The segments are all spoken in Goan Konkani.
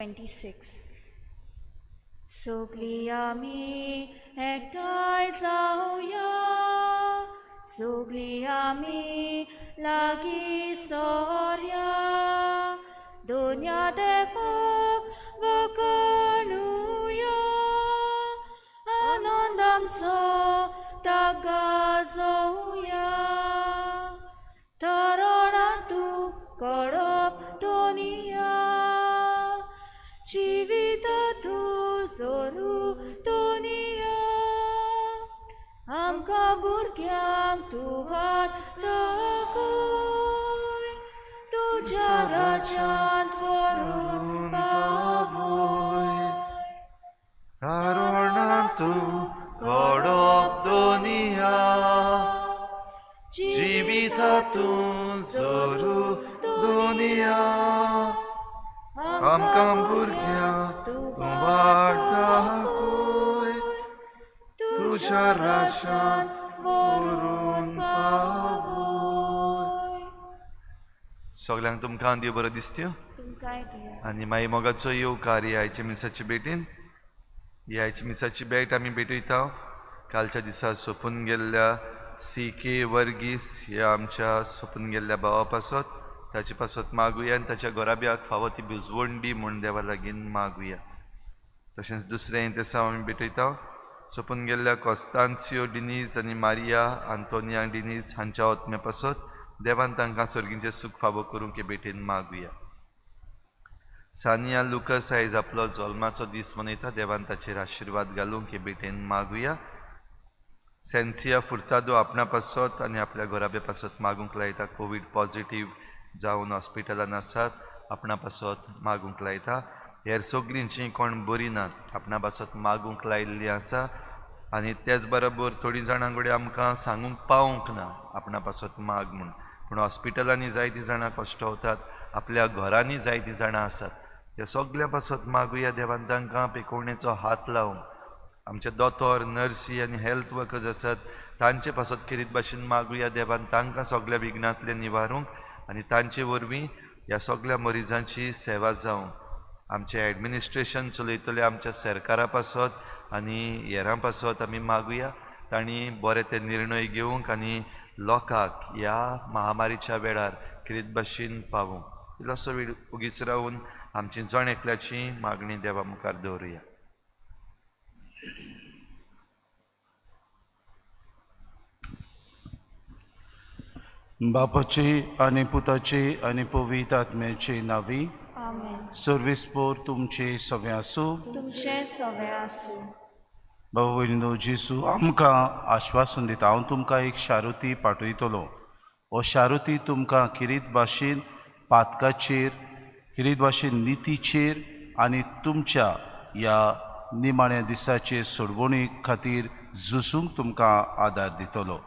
26. सगळीं आमी एकठांय जावया, सगळीं आमी लागीं सोरया, दोन्या देवाक वखणुया, आनंद आमचो ताका जोवया. तरणा तूं कडप दोनिया, जिविता तूं जोरू दोनिया, आमकां भुरग्यांक तूं हात दाखय, तुज्या राज्यांत व्हरून पावय. तारणां तूं कडप दोनिया, जिविता तूं जोरू दोनिया, आमकां भुरग्यांक तूं वाट दाखय, तुज्या राज्यांत व्हरून पावय. सगल्यांक तुमकां देव बरो दिसत्यो तुमकांय देव. आनी मागीर मोगाचो येवकार ह्या आयच्या मिसाचे भेटीन. ही आयच्या मिसाची भेट आमी भेटयता कालच्या दिसा सोंपून गेल्ल्या सी के वर्गीस ह्या आमच्या सोंपून गेल्ल्या भावा पासत, ताचे पासत मागुया आनी ताच्या घराब्याक फावो ती बुजवण दी म्हूण देवा लागीं मागुया. तशेंच दुसरें तेसांव आमी भेटयता सोंपून गेल्ल्या कॉस्तांसियो डिनीज आनी मारिया आंतोनिया डिनीज हांच्या आत्म्या पासत देवान तांकां सर्गीचें सूख फावो करूंक हे भेटेन मागुया. सानिया लुकस आयज आपलो जल्माचो दीस मनयता, देवान ताचेर आशिर्वाद घालूंक हे भेटेन मागुया. सेन्सिया फुर्तादो आपणा पासत आनी आपल्या घराब्या पासत मागूंक लायता, कोवीड पॉझिटीव जावन हॉस्पिटलान आसात, आपणा पासत मागूंक लायता. हेर सगळीं जीं कोण बरीं नात आपणा पासत मागूंक लायिल्लीं आसा आनी तेच बरोबर थोडीं जाणां कडेन आमकां सांगूंक पावूंक ना आपणा पासत माग म्हूण, पूण हॉस्पिटलांनी जायतीं जाणां कश्टवतात, आपल्या घरांनी जायतीं जाणां आसात, त्या सगळ्यां पासत मागुया देवान तांकां पेकोवणेचो हात लावंक. आमचे दोतोर, नर्सी आनी हेल्थ वर्कर्स आसात तांचे पासत खेरीत भाशेन मागुया देवान तांकां सगळ्या विघ्नांतलें निवारूंक आनी तांचे वरवीं ह्या सगळ्या मरिजांची सेवा जावंक. आमचें एडमिनिस्ट्रेशन चलयतले आमच्या सरकारा पासत आनी हेरां पासत आमी मागुया तांणी बरे ते निर्णय घेवंक आनी लोकांक ह्या महामारीच्या वेळार खेरीत भाशेन पावूंक. इल्लोसो वेळ उगीच रावून आमची जण एकल्याची मागणी देवा मुखार दवरुया. बापाचे आनी पुताचे आनी पवित्र आत्म्याचे नांवी. आमेन. सर्वीस पोर तुमचे सगळे आसूं. तुमचें सगळें आसूं. बाबा भयणीनो, जेजू आमकां आश्वासन दिता, हांव तुमकां एक शारुती पाठयतलो. हो शारुती तुमकां खेरीत भाशेन पातकाचेर, खेरीत भाशेन नितीचेर आनी तुमच्या ह्या निमाण्या दिसाचे सोडवणी खातीर झुजूंक तुमकां आदार दितलो.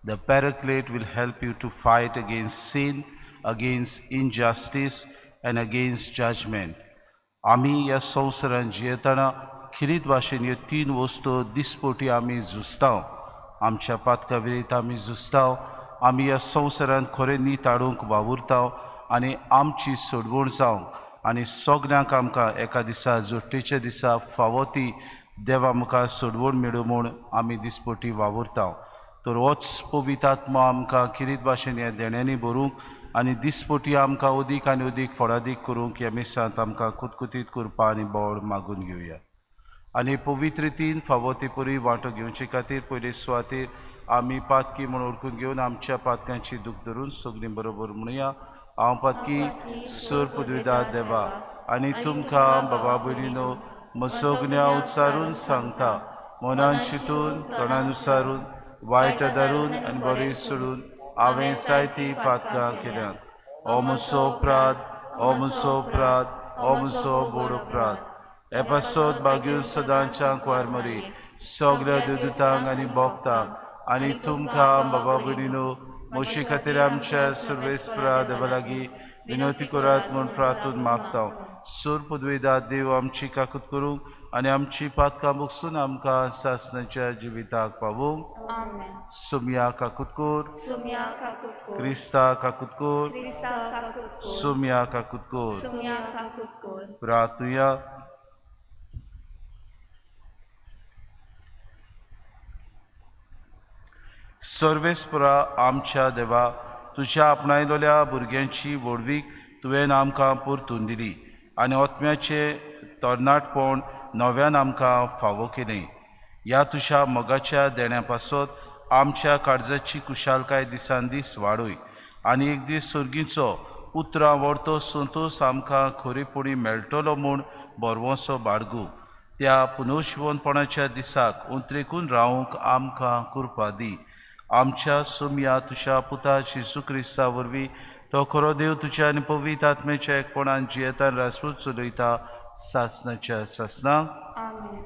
The Paraclete will help you to fight against sin, against injustice and against judgment. आमी ह्या संवसारांत जियेतना खेरीत भाशेन ह्यो तीन वस्तू दिसपोटी आमी झुजता. आमच्या पातका विरीत आमी झुजता, आमी ह्या संवसारांत खरें नीत हाडूंक वावुरता आनी आमची सोडवण जावंक आनी सगल्यांक आमकां एका दिसा जोडटेच्या दिसा फावो ती देवा मुखार सोडवण मेळूं म्हूण आमी दिसपोटी वावुरता. तर होच पवित्र आत्मा आमकां खेरीत भाशेन ह्या देण्यांनी भरूंक आनी दिसपोटी आमकां अदीक आनी अदीक फळादीक करूंक ह्या मिसांत आमकां कुतकुतीत करपा आनी बोड मागून घेवया. आनी पवित्र रितीन फावो ती परी वांटो घेवचे खातीर पयले सुवातेर आमी पातकी म्हूण ओळखून घेवन आमच्या पातकांची दूख धरून सगळीं बरोबर म्हणुया. हांव पातकी सर पुदविदा देवा आनी तुमकां बाबा भयणीनो म्हजो गुन्यांव उच्चारून सांगता, मनान चिंतून, तोंडान उच्चारून, वायट धरून आनी बरें सोडून हांवें जायतीं पातकां केल्यांत. हो म्हजो अपराध, हो म्हजो अपराध, हो म्हजो व्हड अपराध. हे पासत बागीर सदांच्या कुवार मरी सगळ्या देवदूतांक आनी भक्तांक आनी तुमकां बाबा भयणीनो मोशी खातीर आमच्या सर्वेस्परा देवा लागीं विनवती करात म्हूण प्रार्थून मागता. सूर पदवीदार देव आमची काकूत करूंक आनी आमची पातकां बुकसून आमकां सासणाच्या जिविताक पावूंक. आमेन. सुमया काकूत कर. सुम्या काकूत कर. क्रिस्ता काकूत कर. क्रिस्ता काकूत कर. सुमया काकूत कर. सुम्या काकूत कर. प्रार्थुया. सर्वेस्परा आमच्या देवा, तुज्या आपणायलोल्या भुरग्यांची व्हडवीक तुवें आमकां परतून दिली आनी आत्म्याचें तरणाटपण नव्यान आमकां फावो केलें. ह्या तुज्या मोगाच्या देण्या पासत आमच्या काळजाची कुशालकाय दिसान दीस वाडय आनी एक दीस सर्गीचो उतरां व्हरतो संतोस आमकां खरेपणी मेळटलो म्हूण बरवसो बाळगू. त्या पुनर्शिवनपणाच्या दिसाक उंतरेकून रावंक आमकां कृपा दी. आमच्या सुमया तुज्या पुता जेजू क्रिस्ता वरवीं तो खरो देव तुज्या आनी पवित्र आत्म्याच्या एकपणान जियेतान रासूच चलयता सासणाच्या सासणाक. आमेन.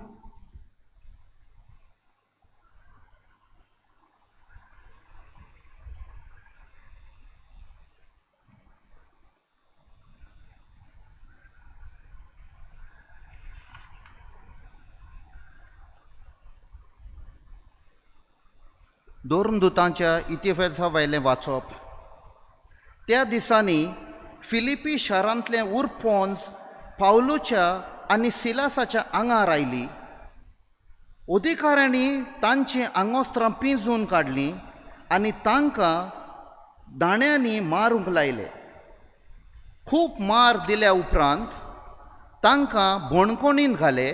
धर्मदुतांच्या इतिहासा वयलें वाचप. त्या दिसांनी फिलिपी शारांतलें उरपोंज पावलूच्या आनी सिलासाच्या आंगार आयली. अधिकाऱ्यांनी तांचीं आंगोस्त्रां पिंजून काडलीं आनी तांकां दाण्यांनी मारूंक लायले. खूब मार दिल्या उपरांत तांकां बोणकोणींत घाले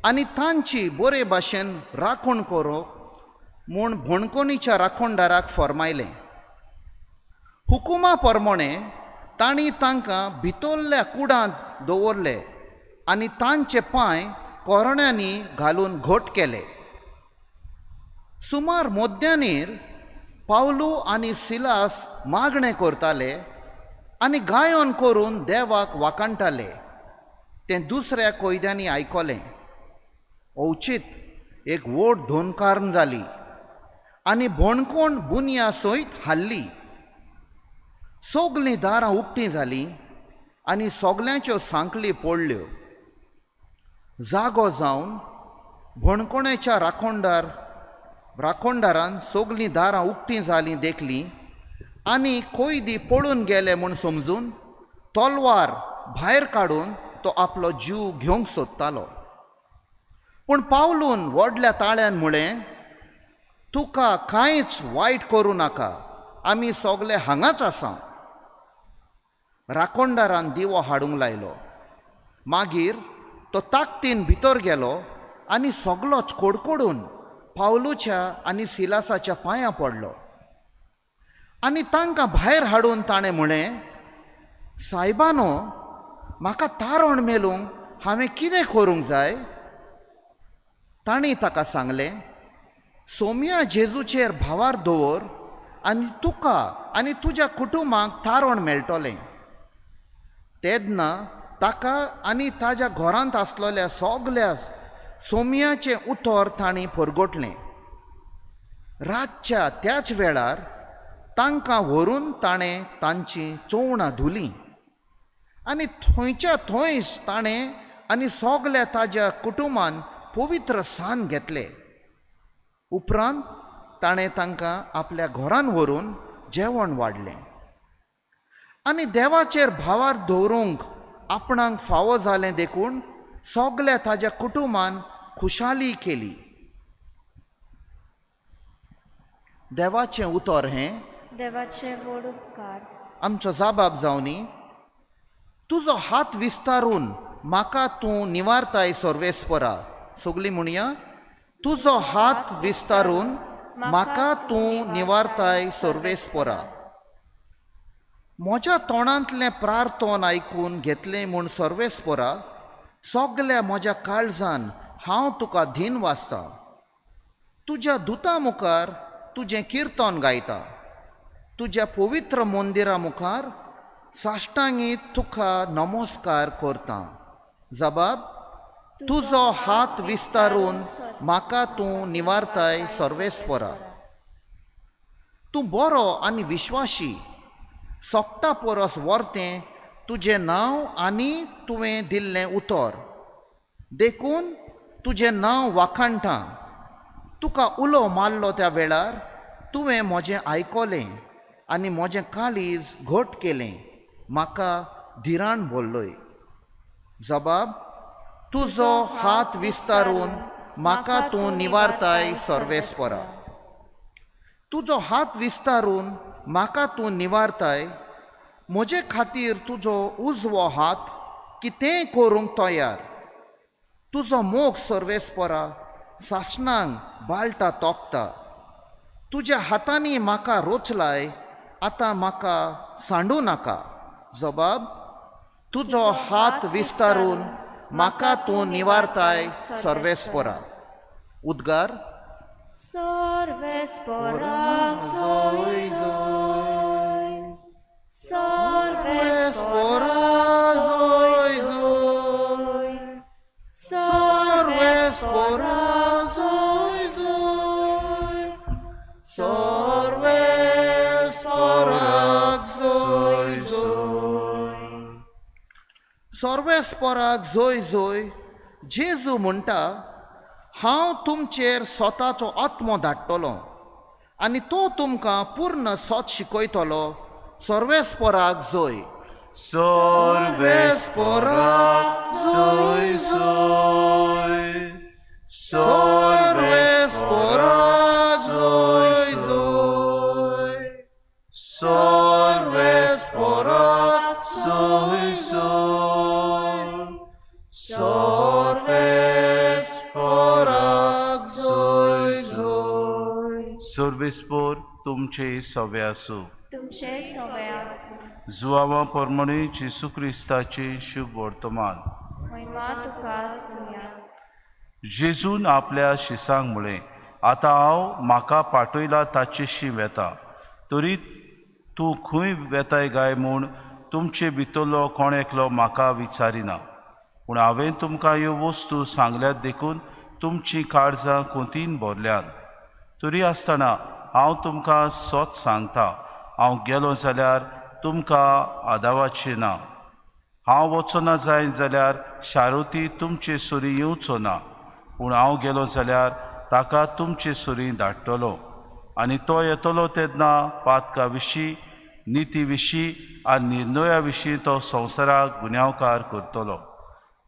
आनी तांची बरे भाशेन राखण करूंक म्हूण भोणकोणीच्या राखणदाराक फर्मायलें. हुकुमा प्रमाणे तांणी तांकां भितरल्या कुडांत दवरले आनी तांचे पांय कोरण्यांनी घालून घट केले. सुमार मध्यानीर पावलू आनी सिलास मागणें करताले आनी गायन करून देवाक वाखाणटाले. तें दुसऱ्या कैद्यांनी आयकलें. अवचीत एक व्हड धोनकार्ण जाली आनी भोणकोण बुनया सयत हाल्ली. सगलीं दारां उक्तीं जालीं आनी सगल्यांच्यो सांकळी पडल्यो. जागो जावन भोणकोणेच्या राखणदारान सगलीं दारां उक्तीं जालीं देखलीं आनी कैदी पळून गेले म्हूण समजून तलवार भायर काडून तो आपलो जीव घेवंक सोदतालो. पूण पावलून व्हडल्या ताळ्यान म्हळें, तुका कांयच वायट करूं नाका, आमी सगले हांगाच आसा. राखणदारान दिवो हाडूंक लायलो. मागीर तो ताकतीन भितर गेलो आनी सगलोच कोडकोडून पावलूच्या आनी सिलासाच्या पांयां पडलो आनी तांकां भायर हाडून ताणें म्हळें, सायबानो, म्हाका तारण मेलूंक हांवें कितें करूंक जाय? तांणी ताका सांगलें, सोम्या जेजूचेर भावार दवर आनी तुका आनी तुज्या कुटुंबाक तारण मेळटलें. तेन्ना ताका आनी ताज्या घरांत आसलेल्या सगल्या सोम्याचें उतर तांणी परगटलें. रातच्या त्याच वेळार तांकां व्हरून ताणें तांचीं चोवणां धुलीं आनी थंयच्या थंयच ताणें आनी सगल्या ताज्या कुटुंबान पवित्र सान घेतले. उपरांत ताणें तांकां आपल्या घरान व्हरून जेवण वाडलें आनी देवाचेर भावार दवरूंक आपणाक फावो जालें देखून सगल्या ताज्या कुटुंबान खुशाली केली. देवाचें उतर हें देवाचे व्हड उपकार. आमचो जाबाब जावनी. तुजो हात विस्तारून म्हाका तूं निवारताय सर्वेस्परा. सगलीं म्हणया, तुजो हात विस्तारून म्हाका तूं निवारताय सर्वेस्परा. म्हज्या तोंडांतलें प्रार्थन आयकून घेतलें म्हूण सर्वेस्परा, सगल्या म्हज्या काळजान हांव तुका धीन वाचता. तुज्या दुता मुखार तुजें किर्तन गायता. तुज्या पवित्र मंदिरा मुखार साश्टांगी तुका नमस्कार करता. जबाब, तुजो हात विस्तारून म्हाका तूं निवारताय सर्वेस्परा. तूं बरो आनी विश्वाशी, सोकता परस वर्तें तुजें नांव आनी तुवें दिल्लें उतर, देखून तुजें नांव वाखाणटा. तुका उलो मारलो त्या वेळार तुवें म्हजें आयकलें आनी म्हजें काळीज घट केलें, म्हाका धिरान भरलोय. जबाब तुजो हात विस्तारून म्हाका तूं निवारताय सर्वेस्परा. तुजो हात विस्तारून म्हाका तूं निवारताय, म्हजे खातीर तुजो उजवो हात कितेंय करूंक तयार. तुजो मोग सर्वेस्परा सासणांक बाळटा तोपता. तुज्या हातांनी म्हाका रोचलाय, आतां म्हाका सांडू नाका. जबाब तुजो हात विस्तारून म्हाका तूं निवारताय सर्वेस्परा. उद्गार सर्वेस्पराक जोय जोय, सर्वेस्पराक जोय जोय, सर्वेस्पराक जोय जोय, सर्वेस्पराक जोय जोय. सर्वेस्पराक जोय जोय. जेजू म्हणटा, हांव तुमचेर स्वताचो आत्मो धाडटलो आनी तो तुमकां पूर्ण सत शिकयतलो. सर्वेस्पराक जोय. सर्वेस्पराक जोय जोय, सर्वेस्पराक जोय जोय, सर्वेस्पराक जोय जोय, सर्वेस्पराक जोय जोय. सर्वेस्पोर तुमचे सवे आसूं. तुमचे सवे आसूं. जुआवा परमणे जेसू क्रिस्ताचे शुभ वर्तमान. महिमा तुका आसुया. जेजून आपल्या शिसांक म्हळें, आतां हांव म्हाका पाठयला ताचेशी वेता, तरी तूं खंय वेताय काय म्हूण तुमचे भितरलो कोण एकलो म्हाका विचारिना. पूण हांवें तुमकां ह्यो वस्तू सांगल्यात देखून तुमचीं काळजां कोंतीन भरल्यांत. तरी आसतना हांव तुमकां सत सांगता, हांव गेलो जाल्यार तुमकां आदावाचें ना. हांव वचना जाय जाल्यार शारुती तुमचे सरी येवचो ना, पूण हांव गेलो जाल्यार ताका तुमचे सरी धाडटलो. आनी तो येतलो तेन्ना पातका विशीं, निती विशीं आनी निर्णया विशीं तो संवसाराक गुन्यांवकार करतलो.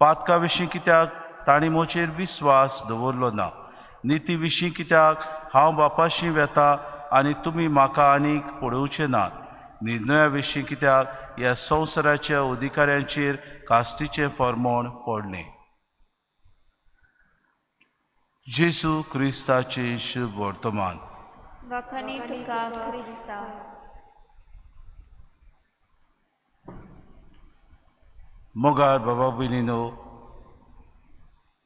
पातका विशीं कित्याक तांणी म्हजेर विस्वास दवरलो ना, निती विशीं कित्याक हांव बापाशी वेता आनी तुमी म्हाका आनीक पळोवचे नात, निर्णया विशीं कित्याक ह्या संवसाराच्या अधिकाऱ्यांचेर कास्तीचें फर्मोण पडलें. जेजू क्रिस्ताचें शुभ वर्तमान. वखणी तुका क्रिस्ता. मोगाळ बाबा भयणीनो,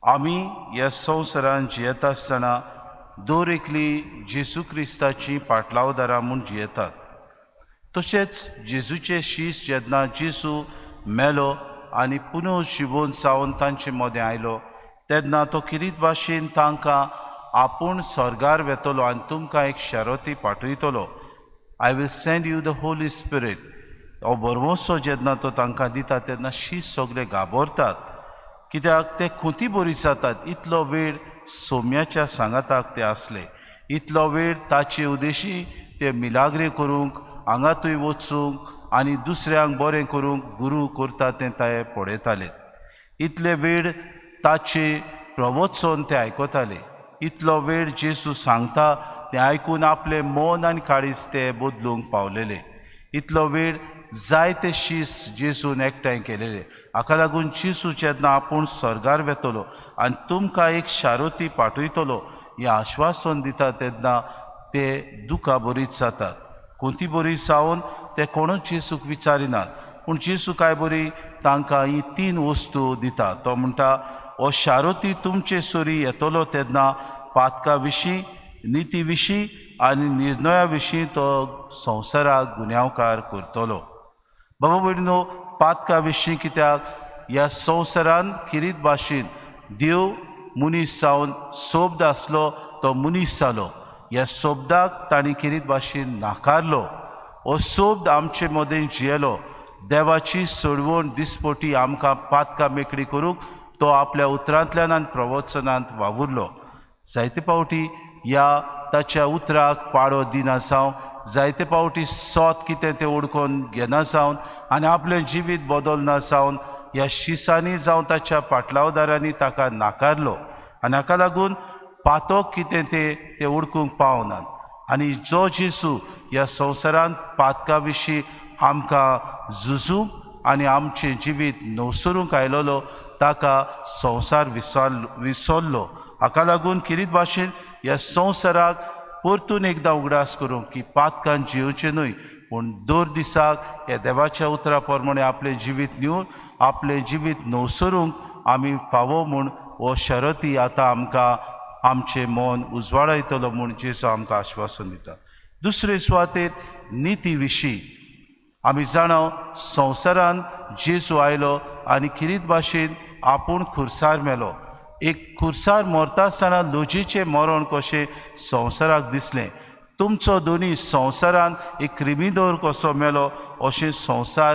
आमी ह्या संवसारान जियेता आसतना दर एकली जेजू क्रिस्ताची पाटलावदारां म्हूण जियेतात. तशेंच जेजूचे शीस जेन्ना जेजू मेलो आनी पुनः जिवोन जावन तांचे मदें आयलो तेन्ना तो किरीत भाशेन तांकां आपूण स्वर्गार वेतलो आनी तुमकां एक शरती पाठयतलो. I will send you the Holy Spirit. हो भरवंसो जेन्ना तो तांकां दिता तेन्ना शीस सगळे घाबरतात, कित्याक ते खुंती बरी जातात. इतलो वेळ सोम्याच्या सांगाताक ते आसले, इतलो वेळ ताचे उदेशी ते मिलाग्रे करूंक, हांगा थंय वचूंक आनी दुसऱ्यांक बरें करूंक गुरू करता तें ते पळयताले. इतले वेळ ताचे प्रवचन ते आयकताले. इतलो वेळ जेजू सांगता तें आयकून आपलें मन आनी काळीज ते बदलूंक पावलेले. इतलो वेळ जायते शीस जेजून एकठांय केलेले. हाका लागून जेजू जेन्ना आपूण स्वर्गार वेतलो आनी तुमकां एक शारोती पाठयतलो हें आश्वासन दिता तेन्ना ते दुखा बरीच जातात. कोंती बरी जावन ते कोणूच जेजूक विचारिनात, पूण जेजू काय बरी तांकां ही तीन वस्तू दिता. तो म्हणटा, हो शारोती तुमचे सरी येतलो तेन्ना पातका विशीं, निती विशीं आनी निर्णया विशीं तो संवसाराक गुन्यांवकार करतलो. बाबा भयणीनो, पातका विशीं कित्याक ह्या संवसारान किरीत भाशेन देव मनीस जावन सोब्द आसलो तो मनीस जालो ह्या शब्दाक तांणी किरीत भाशेन नाकारलो. हो शब्द आमचे मदें जियेलो. देवाची सोडवण दिसपटी आमकां पातकां मेकळी करूंक तो आपल्या उतरांतल्यान आनी प्रवचनांत वावुरलो. जायते फावटी ह्या ताच्या उतराक पाळो दिना जावन, जायते फावटी सोत कितें तें ओडकोन घेना जावन आनी आपलें जिवीत बदलना जावन ह्या शिसांनी जावं ताच्या पाटलावदारांनी ताका नाकारलो आनी हाका लागून पातक कितें तें ते ओडकूंक पावनात. आनी जो जेजू ह्या संवसारांत पातका विशीं आमकां झुजूंक आनी आमचें जिवीत नवसरूंक आयलोलो ताका संवसार विसरलो. हाका लागून किरीत भाशेन ह्या संवसाराक परतून एकदां उगडास करूंक की पातकान जियोवचें न्हय, पूण दर दिसाक ह्या देवाच्या उतरा प्रमाणे आपलें जिवीत न्हिवून आपलें जिवीत नवसरूंक आमी फावो म्हूण हो शरती आतां आमकां आमचें मन उजवाडायतलो म्हूण जेजू आमकां आश्वासन दिता. दुसरे सुवातेर निती विशीं आमी जाणा संवसारान जेजू आयलो आनी किरीत भाशेन आपूण खुर्सार मेलो. एक खुर्सार मरता आसतना लजेचें मरण कशें संवसाराक दिसलें. तुमचो दोनी संवसारान एक क्रिमिदोर कसो मेलो अशें संवसार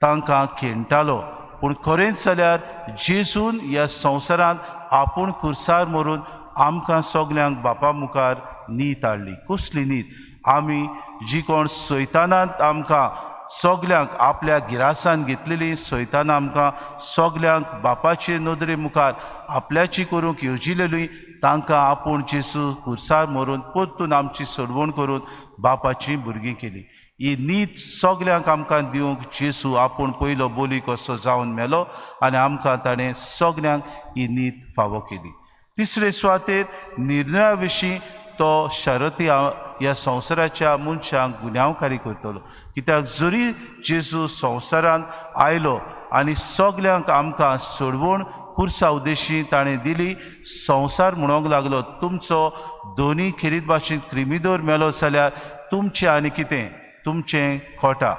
तांकां खेणटालो. पूण खरेंच जाल्यार जेजून ह्या संवसारांत आपूण खुर्सार मरून आमकां सगल्यांक बापा मुखार नीत हाडली. कसली नीत? आमी जी कोण सैतानांत आमकां सगल्यांक आपल्या गिरासान घेतलेली, सैतान आमकां सगल्यांक बापाचे नदरे मुखार आपल्याची करूंक येवजिलेली, तांकां आपूण जेजू खुर्सार मरून परतून आमची सोडवण करून बापाची भुरगीं केली. ही नीत सगल्यांक आमकां दिवंक जेजू आपूण पयलो बोली कसो जावन मेलो आनी आमकां ताणें सगल्यांक ही नीत फावो केली. तिसरे सुवातेर निर्णया विशीं तो शरती ह्या संवसाराच्या मनशांक गुन्यांवकारी करतलो. कित्याक जरी जेजू संवसारांत आयलो आनी सगल्यांक आमकां सोडवण खुर्सा उद्देशी ताणें दिली, संवसार म्हणूंक लागलो तुमचो दोनी खेरीत भाशेन क्रिमिदोर मेलो जाल्यार तुमचें आनी कितें तुमचें खोटा.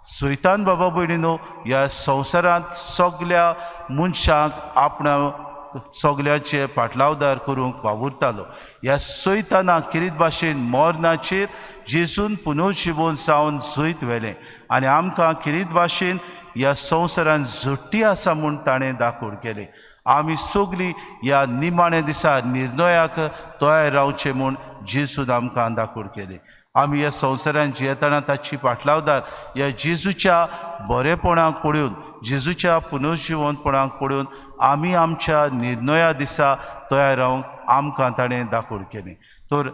सैतान बाबा भयणीनो ह्या संवसारांत सगल्या मनशांक आपणा सगल्यांचे पाटलावदार करूंक वावुरतालो. ह्या सैतानाक किरीत भाशेन मरणाचेर जेजून पुनर्जिवन जावन जैत व्हेलें आनी आमकां किरीत भाशेन ह्या संवसारांत झोट्टी आसा म्हूण ताणें दाखोवन केलें. आमी सगलीं ह्या निमाण्या दिसा निर्णयाक तयार रावचें म्हूण जेजून आमकां दाखोवन केलें. आमी ह्या संवसारांत जियेतना ताची पाटलावदार ह्या जेजूच्या बरेपणाक पळोवन, जेजूच्या पुनर्जिवनपणाक पळोवन आमी आमच्या निर्णया दिसा तयार रावंक आमकां ताणें दाखोवन केलें. तर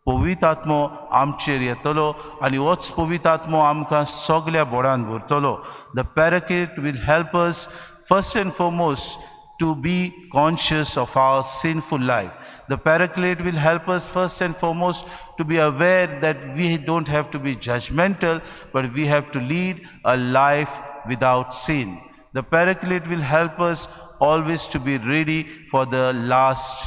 पवित्र आत्मो आमचेर येतलो आनी होच पवित्र आत्मो आमकां सगल्या बोडान व्हरतलो. The Paraclete will help us first and foremost to be conscious of our sinful life. The Paraclete will help us first and foremost to be aware that we don't have to be judgmental, but we have to lead a life without sin. The Paraclete will help us always to be ready for the last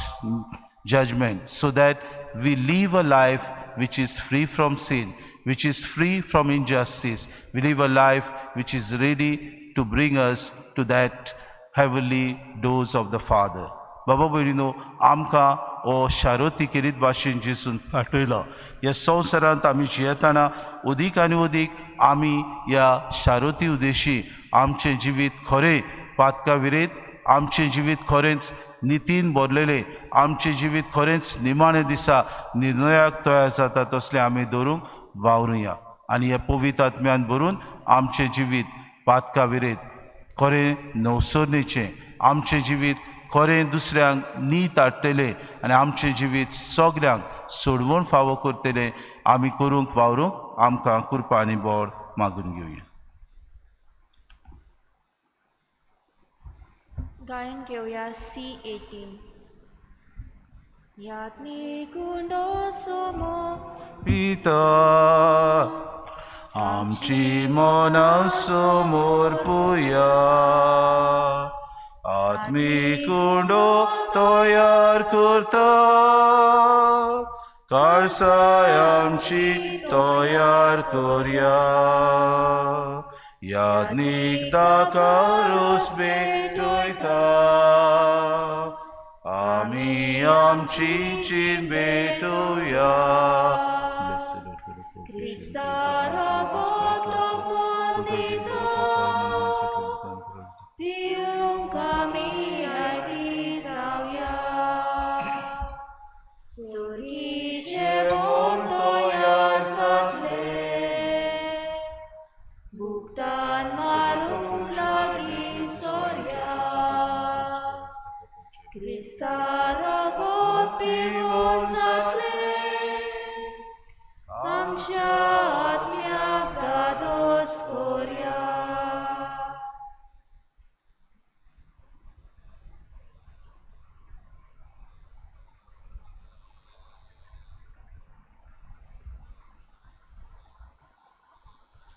judgment, so that we live a life which is free from sin, which is free from injustice. We live a life which is ready to bring us to that heavenly doors of the Father. बाबा भयणीनो, आमकां हो शारोती केरीत भाशेन जेजून पाठयलो. ह्या संवसारांत आमी जियेतना अदीक आनी अदीक आमी ह्या शारोती उद्देशी आमचें जिवीत खरें पातका विरेत, आमचें जिवीत खरेंच नितीन भरलेलें, आमचें जिवीत खरेंच निमाणे दिसा निर्णयाक तयार जाता तसलें आमी दवरूंक वावरुया आनी ह्या पवित्र आत्म्यान भरून आमचें जिवीत पातका विरेत खरें नवसरणेचें, आमचें जिवीत खरें दुसऱ्यांक नीत हाडटलें आनी आमचें जिवीत सगल्यांक सोडवण फावो करतलें आमी करूंक वावरूंक आमकां कृपा आनी बळ मागून घेवया. गायन घेवया C18. यात्नी कुंडो सोमो पिता आमची मनां समोर पुया, आत्मी कुंडो तयार करता, काळसाय आमची तयार करया, याज्ञीक दाकारूस भेटयता, आमी आमची चीन भेटुया. क्रिस्ता रगत दिता, पिवंक आमी आयती जावया. सुर्गी जेवण तयार जातलें, भुगतान मारूंक लागीं सोरया. क्रिस्ता रगत पिवून जातलें, आमच्या आत्म्याक दादोस कोरया.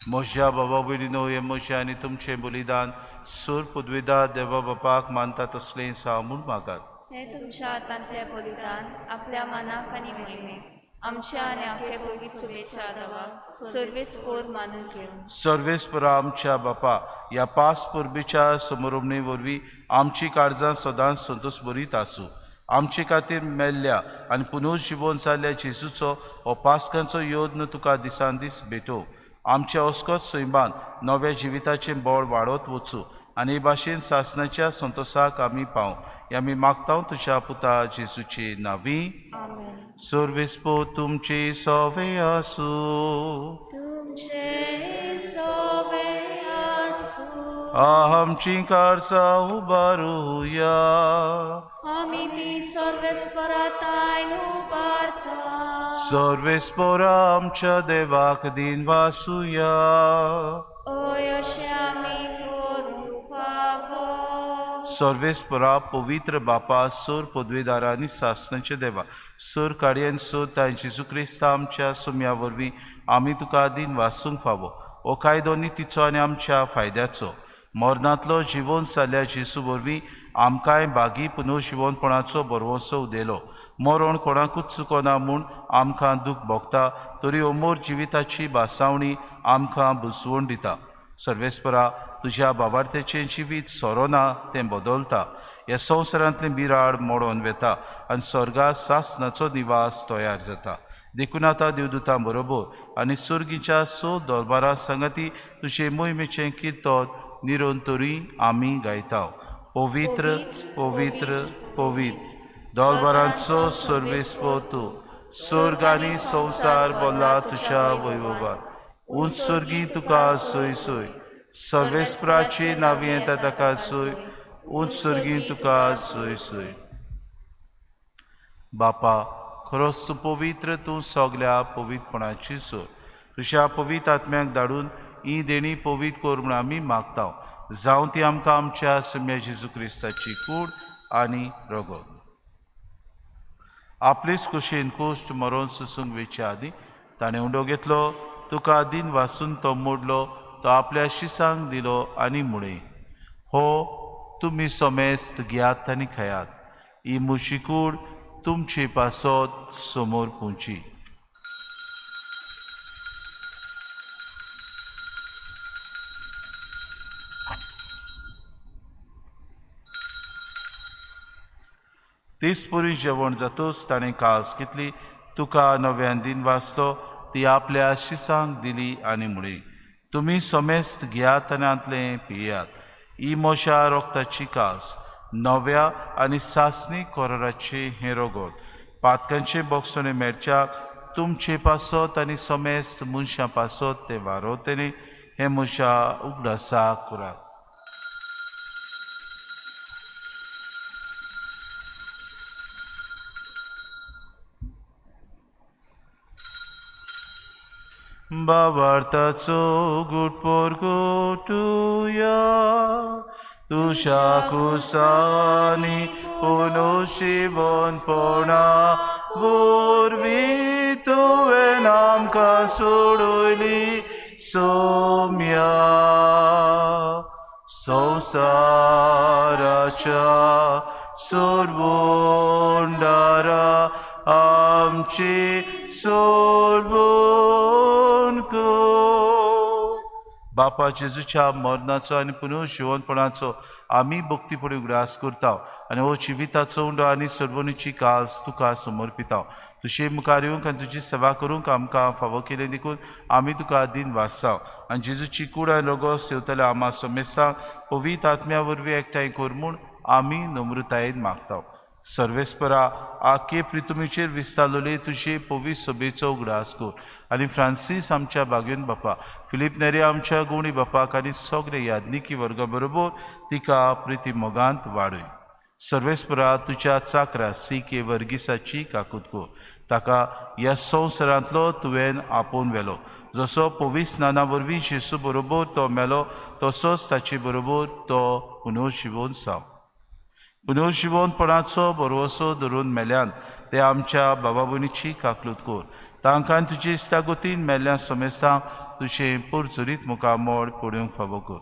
म्हज्या बाबा भयणीनो, हें म्हजें आनी तुमचें बलिदान सूर पुदविदा देवा बापाक मानता तसलें जावं म्हूण मागात. हें तुमच्या हातांतलें बलिदान आपल्या मनाक आनी मोहिमेक आमच्या आनी आमचे पवित्र शुभेच्छा देवाक सर्वेस्पोर मानून घेवन. सर्वेस्परा आमच्या बापा, ह्या पास परबेच्या समरोमणे वरवीं आमची काळजां सदांच संतोश बरीत आसूं. आमचे खातीर मेल्ल्या आनी पुनर्जिवन जाल्ल्या जेजूचो हो पास्कांचो यत्न तुका दिसान दीस भेटोवं. आमच्या अस्कत सैमान नव्या जिविताचें बळ वाडत वचूं आनी हे भाशेन सासणाच्या संतोसाक आमी पावं. हे आमी मागता तुज्या पुता जेजूचे नांवी. आमेन. सर्वेस्पोर तुमचे सवे आसूं. तुमचे सवे आसूं. आमची काळजां उबारुया. आमी ती सर्वेस्परातायन उबारता. सर्वेस्पोरा आमच्या देवाक दिन वासुया. ओय अशें आमी करूंक फावो. सर्वेस्परा पवित्र बापा, सोर पदवेदारा आनी सासणाचे देवा, सोर काडयेन सोर ताय जेजू क्रिस्ता आमच्या सुम्या वरवीं आमी तुका दिन वासूंक फावो. हो कायदो नितीचो आनी आमच्या फायद्याचो. मरणांतलो जिवन जाल्ल्या जेजू वरवीं आमकांय बागी पुनर्जिवनपणाचो भरवंसो उदेलो. मरण कोणाकूच चुकना म्हूण आमकां दूख भोगता, तरी अमोर जिविताची भासावणी आमकां बुजवण दिता. सर्वेस्परा, तुज्या बाबार्थ्याचें जिवीत सोरोना तें बदलता. ह्या संवसारांतलें बिराड मोडोन वेता आनी स्वर्गा सासणाचो निवास तयार जाता. देखून आतां देवदूतां बरोबर आनी सुर्गीच्या स दरबारां सांगाती तुजे मोहिमेचें किर्तन निरंतरी आमी गायता. पवित्र पवित्र पवित्र दरबारांचो सर्वेस्पोर तूं, स्वर्ग आनी संवसार भरला तुज्या वैभवान. उंच स्वर्गी तुका सोय सोय, सर्वेस्पराची नांवी येता ताका सोय, उंच स्वर्गी तुका सोय सोय. बापा, खरोच तूं पवित्र, तूं सगल्या पवित्रपणाची सोय. तुज्या पवित्र आत्म्याक धाडून ही देणी पवित्र कर म्हूण आमी मागता. जावं ती आमकां आमच्या सुम्या जेजू क्रिस्ताची कूड आनी रगत. आपलेच कुशीन कुश्ट मरोन सुसूंक वेचे आदीं ताणें उंडो घेतलो, तुका दिन वासून तो मोडलो, तो आपल्या शिसांक दिलो आनी म्हळें, हो तुमी समेस्त घेयात आनी खायात, ही म्हजी कूड तुमचे पासत समोर पुंची. तीस पुरी जेवण जातूच ताणें कास घेतली, तुका नव्यान दिन वाचलो, ती आपल्या शिसांक दिली आनी म्हळी, तुमी समेस्त घेयात आनी हांतलें पियात, ही म्हज्या रक्ताची कास, नव्या आनी सासणी कोराराचें हें रगत, पातकांचें बोगसणें मेळच्याक तुमचे पासत आनी समेस्त मनशां पासत तें वारोवतलें, हें म्हज्या उगडासाक करात. बाबार्थाचो गुटपोर गुटुया, तुज्या कुसानी पुनोशिवनपणा वरवीं तुवें आमकां सोडयली सोम्या. संवसाराच्या सोडवणदारा आमची सोडवण कर, बापा जेजूच्या मरणाचो आनी पुनर्जिवनपणाचो आमी भक्तीपणी उगडास करता आनी हो जिविताचो उंडो आनी सर्वणीची कास तुका समर्पिता. तुजे मुखार येवंक आनी तुजी सेवा करूंक आमकां फावो केलें देखून आमी तुका दिन वाचता आनी जेजूची कूड आनी रोगोस येवतल्या आमा समेस्तांक पवित्र आत्म्या वरवीं एकठांय कर म्हूण आमी नम्रतायेन मागता. सर्वेस्परा आखे प्रितुमीचेर विस्तारलेले तुजे पवित्र सभेचो उगडास कर आनी फ्रांसीस आमच्या बागेन बापा, फिलीप नेरे आमच्या गुणी बापाक आनी सगळे याज्ञिकी वर्गा बरोबर तिका प्रिती मोगांत वाडय. सर्वेस्परा तुज्या चाकरा सी के वर्गीसाची काकूत कर, ताका ह्या संवसारांतलो तुवें आपोवन व्हेलो. जसो पवित्र स्नाना वरवीं जेजू बरोबर तो मेलो तसोच ताचे बरोबर तो पुनर्जिवोन जावं. पुनर्जिवनपणाचो भरवसो धरून मेल्यान ते आमच्या बाबा भयणीची काकलूत कर. तांकां तुजी इश्टागतीन मेल्ल्या समेस्तांक तुजें पुरचुरीत मुखामळ पडूंक फावो कर.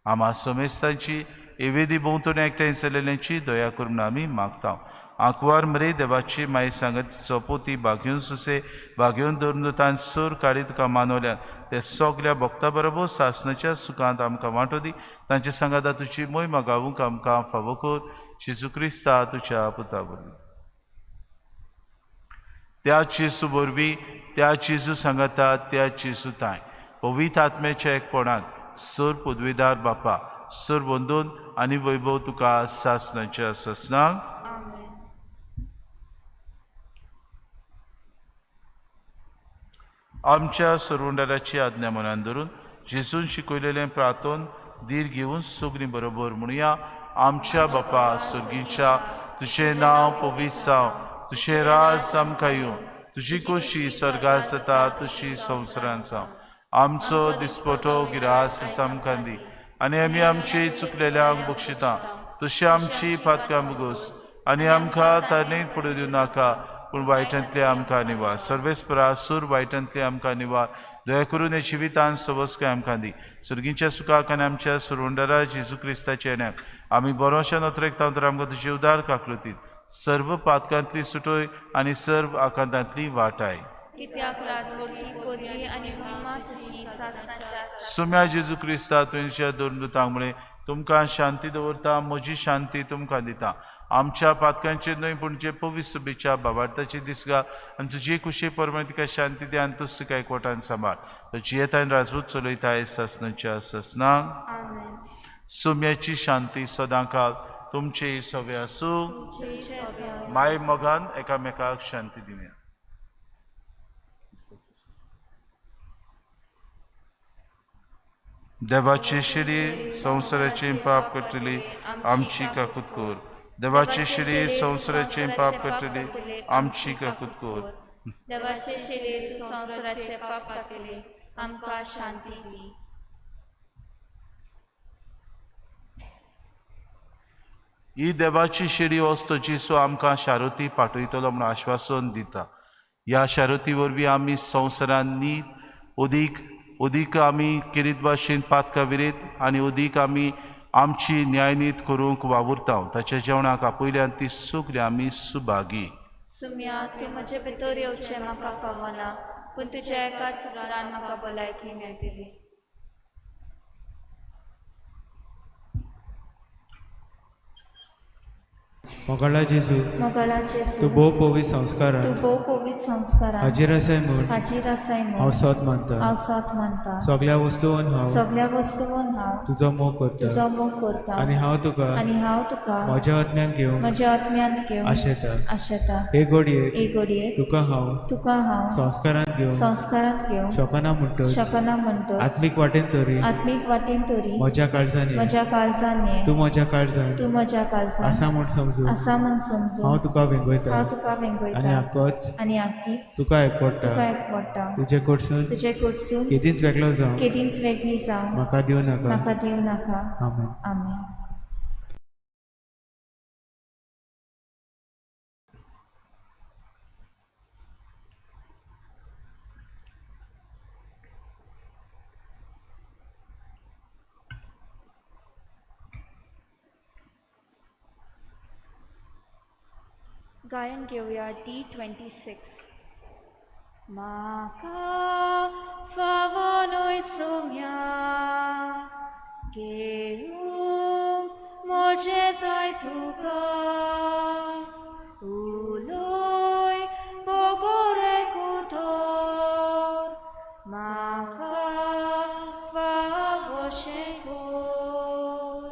आमा समेस्तांची एवेदी भोंवतणी एकठांय जाल्ल्यांची दया करून आमी मागता. आंकवार मरे देवाची माई सांगत चपोती बागेवन सुसे बागेवन धरून तान सूर काडी तुका मानवल्यान ते सगल्या भक्ता बरोबर सासनाच्या सुखांत आमकां वांटो दी. तांचे सांगाता तुजी मोहिमा गावूंक आमकां फावो कर. जेजू क्रिस्ता तुज्या पुता वरवीं. त्या जेजू वरवीं, त्या जेजू सांगाता, त्या जेजू तांय पवित्र आत्म्याच्या एकपणांत सर पदवीदार बापा सर बंदून आनी वैभव तुका सासनाच्या सासनाक. आमच्या सरवंडाराची आज्ञा मनान धरून जेजून शिकयलेलें प्रार्थन धीर घेवन सगळीं बरोबर म्हणुया. आमच्या बापा सर्गीच्या, तुजें नांव पवित्र जावं, तुजें राज आमकां येवं, तुजी खोशी सर्गार जाता तशी संवसारांत जावं. आमचो दिसपटो गिरास आमकां दी आनी आमी आमची चुकलेल्यांक बक्षिता तशी आमची पातकां भोगोस आनी आमकां तारणेक पडूं दिवं नाका, पूण वायटांतले आमकां निवार. सर्वेस्परा सूर वायटांतले आमकां निवार. दया करून हे जिवितान सवस्काय आमकां दी. सर्गीच्या सुखाक आनी आमच्या सुरवंडारा जेजू क्रिस्ताच्या येण्याक आमी बरोशा नोत्रेकता तर आमकां तुजी उदार काकलुतीत सर्व पातकांतली सुटोय आनी सर्व आकांतांतली वाटाय. सुम्या जेजू क्रिस्ता तुमच्या दोन दुतांक म्हळें, तुमकां शांती दवरता, म्हजी शांती तुमकां दिता. आमच्या पातकांचेर न्हय पूण जे पवित्र सभेच्या बाबार्थाची दिसगा आनी तुजी कुशे प्रमाणे तिका शांती दी आनी तूच तिका एकवटान सांबाळ. तो जियेतान राजवत चलयता सासनाच्या सासनाक. सुम्याची शांती सदांकाळ तुमचे सवे आसूं. माय मोगान एकामेकाक शांती दिवया. देवाची शिरी संवसाराचें पाप करतली आमची काकूत कर. देवाची शिरी संवसाराचें पाप करतली आमची काकूत कर. देवाचे शिरी संवसाराचें पाप करतली आमकां शांती दी. ही देवाची शिरी वस्तू जेजू आमकां शारुती पाठयतलो म्हूण आश्वासन दिता. ह्या शारुती वरवीं आमी संवसारान नीत अदीक अदीक आमी किरीत भाशेन पातकां विरीत आनी अदीक आमी आमची न्यायनीत करूंक वावुरता. ताच्या जेवणाक आपयल्यान ती सगळी आमी सुभागी. सुम्या तूं म्हजे भितर येवचें म्हाका फावना, पूण तुज्या एकाच उतरान म्हाका भलायकी मेळटली. मोगाळा जेजू, मोगाळा जेजू, तूं भोव पवित्र संस्कारान, तूं भोव पवित्र संस्कारान हाजीर आसाय म्हूण, हाजीर आसाय म्हूण हांव सोद मानता, हांव सोद मानता. सगळ्या वस्तून हांव, सगळ्या वस्तून हांव तुजो मोग करता, तुजो मोग करता आनी हांव तुका, आनी हांव तुका म्हज्या आत्म्यान घेवन, म्हज्या आत्म्यांत घेवन आशेता, आशेता. हे घडयेक, हे घडयेक तुका हांव, तुका हांव संस्कारांत घेवन, संस्कारांत घेवन शकना म्हणटच, शकना म्हणटच आत्मीक वाटेन तरी, आत्मीक वाटेन तरी म्हज्या काळजान, म्हज्या काळजान, तूं म्हज्या काळजान, तूं म्हज्या काळजान आसा म्हूण समजून, आसा म्हूण समजून हांव तुका वेंगयता, हांव तुका वेंगयता आनी आकोच, आनी आकीच तुका एकवटा, तुका एकवटा. तुजे कडसून, तुजे कडसून केदींच वेगळो जावं, केदींच वेगळी जावं म्हाका दिवं नाका, म्हाका दिवं नाका. आमेन. आमेन. गायन घेवया D26. म्हाका फावो न्हय सुम्या घेवंक म्हजें तुका उलोय बोगोरे कुतोर म्हाका फावोशें कोर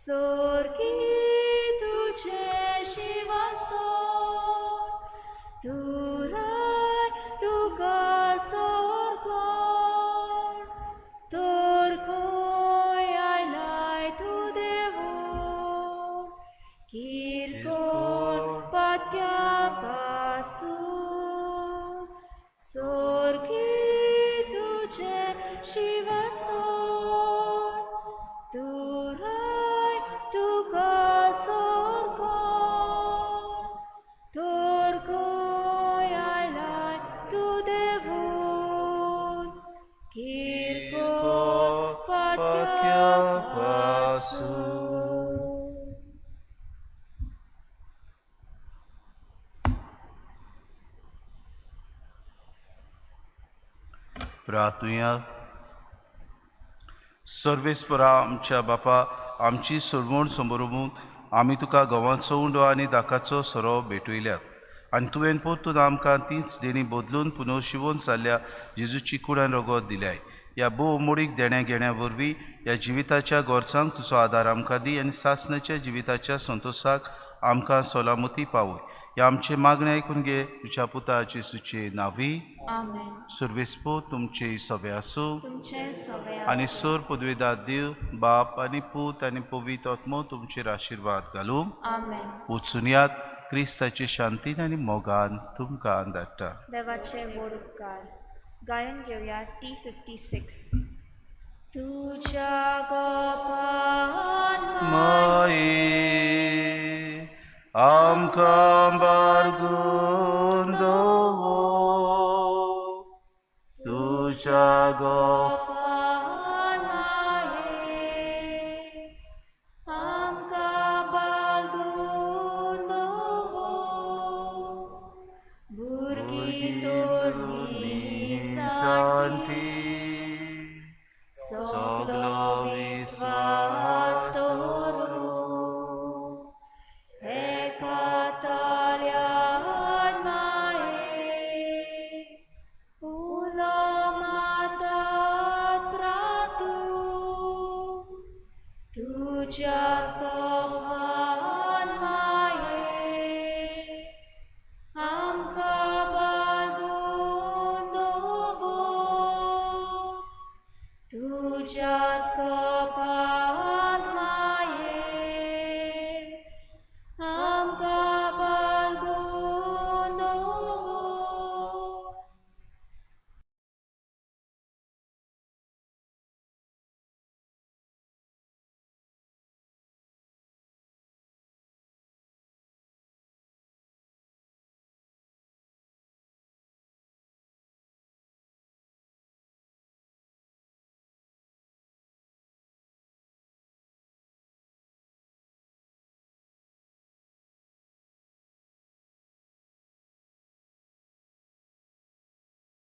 सोर्गी तुजें शिवासो तुराय तुका सोरकोण तोर खंय आयलाय तूं देवो किरकोळ पात्या पासून सोर्गी तुजें शिवासोण तुराय तुका सोरकोण तोर खंय आयलाय तूं देवून किरकोळ पात्या पासून. प्रार्थुया. सर्वेस्परा आमच्या बापा, आमची सोडवण समोरून आमी तुका गंवाचो उंडो आनी दाकाचो सोरो भेटयल्यात आनी तुवें परतून आमकां तीच देणी बदलून पुनर्शिवोन जाल्ल्या जेजूची कुडान रगत दिल्याय. ह्या भोव मोडीक देण्या घेण्या वरवीं ह्या जिविताच्या गरजांक तुजो आदार आमकां दी आनी सासणाच्या जिविताच्या संतोशाक आमकां सलामती पावय. ह्या आमचें मागणें आयकून घे तुज्या पुता जेजूचे नांवी. आमेन. सर्वेस्पो तुमचे सगळे आसूं तुमचें सगळें आनी आसूं. सोर पदवेदार देव बाप आनी पूत आनी पवित्र आत्मो तुमचेर आशिर्वाद घालूं. आमेन. वचून यात क्रिस्ताचे शांतीन आनी मोगान तुमकां धाडटा. देवाचे व्हड उपकार. गायन घेवया T56. तुज्या गोपान माये आमकां बाळगून दवर तुज्या गोपान माये आमकां बाळगून दवर भुरगीं तोरणी जाणटी सगलो विस्वास दवरून एका ताळ्यान माये उलो मातात प्रातू तुज्याच गोपान माये आमकां बाळगून दवर तुज्याच